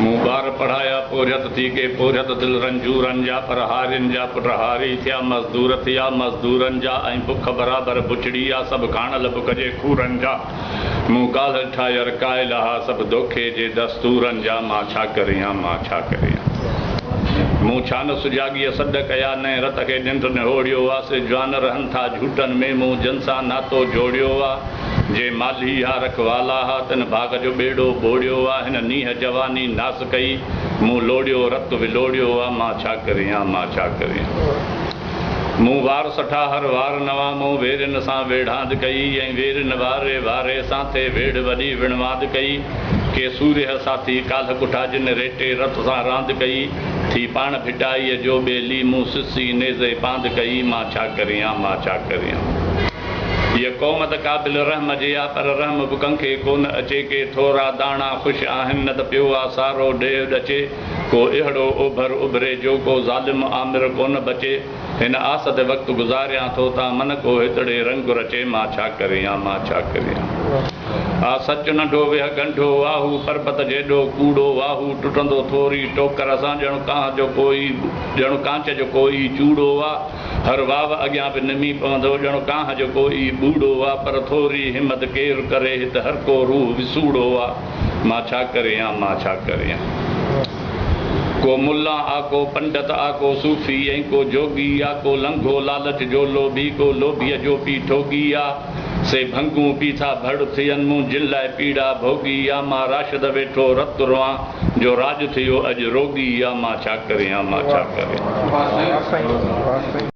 مون ٻار پڙهايا پورهيت ٿي ڪي پورهيت دل رنجورن جا پر هارين جا پٽ هاري ٿيا مزدور ٿيا مزدورن جا ۽ بک برابر بڇڙي آ سڀ کاڻل بک جي کورن جا مون ڪالهه ڏٺا ير قائل ها سڀ دوکي جي دستورن جا مان ڇا ڪريان مان ڇا ڪريان مون ڇا نه سجاڳيء سڏ ڪيا نئين رت کي ننڊ نهوڙيو آ سي جوان رهن ٿا جهوٽن ۾ مون جن سان ناتو جوڙيو آ. جي مالهي ها رکوالا ها، تن ڀاڳ جو ٻيڙو ٻوڙيو آ، هن نينهن جواني ناس ڪئي، مون لوڙيو رت ولوڙيو آ، مان ڇا ڪريان، مان ڇا ڪريان. مون وار سٺا هر وار نوان، مون ويرين سان ويڙهاند ڪئي، ۽ ويرين واري واري سان ٿي ويڙهه وڏي وڻواند ڪئي، ڪي سورهيه ساٿي ڪالهه ڪٺا جن ريٽي رت سان راند ڪئي، ٿي پاڻ ڀٽائيء جو ٻيلي، مون سسي نيزي پاند ڪئي، مان ڇا ڪريان، مان ڇا ڪريان. هيء قوم ته قابل رحم جي آ، پر رحم به ڪنهن کي ڪونه اچي. ڪي ٿورا داڻا خوش آهن، نه ته پيو آ سارو ڏيهه ڏچي. ڪو اهڙو اوڀر اڀري جو ڪو ظالم آمر ڪونه بچي. هن آس تي وقت گذاريان ٿو، تان من ڪو هتڙي رنگ رچي. مان ڇا ڪريان، مان ڇا ڪريان. آ سچ ننڍو ويهه ڳنڍو، آ هو پربت جيڏو ڪوڙو، آ هو ٽٽندو ٿوري ٽوڪر سان، ڄڻ ڪانهه جو ڪوئي، ڄڻ ڪانچ جو ڪوئي چوڙو آ. هر واو اڳيان به نمي پوندو، ڄڻ ڪانهه جو ڪوئي ٻوڙو آ، پر ٿوري همت ڪير ڪري، هت هر ڪو روح وسوڙو آ، مان ڇا ڪريان، مان ڇا ڪريان. ڪو ملان آ، ڪو پنڊت آ، ڪو صوفي ۽ ڪو جوڳي آ، ڪو لنگهو لالچ جو لوڀي، ڪو لوڀيء جو پي ٺوڳي آ، سي ڀنگون پي ٿا ڀڙ ٿين، مون جن لاء پيڙا ڀوڳي آ، مان راشد ويٺو رت روئان، جو راڄ ٿيو اڄ روڳي آ، مان ڇا ڪريان، مان ڇا ڪريان.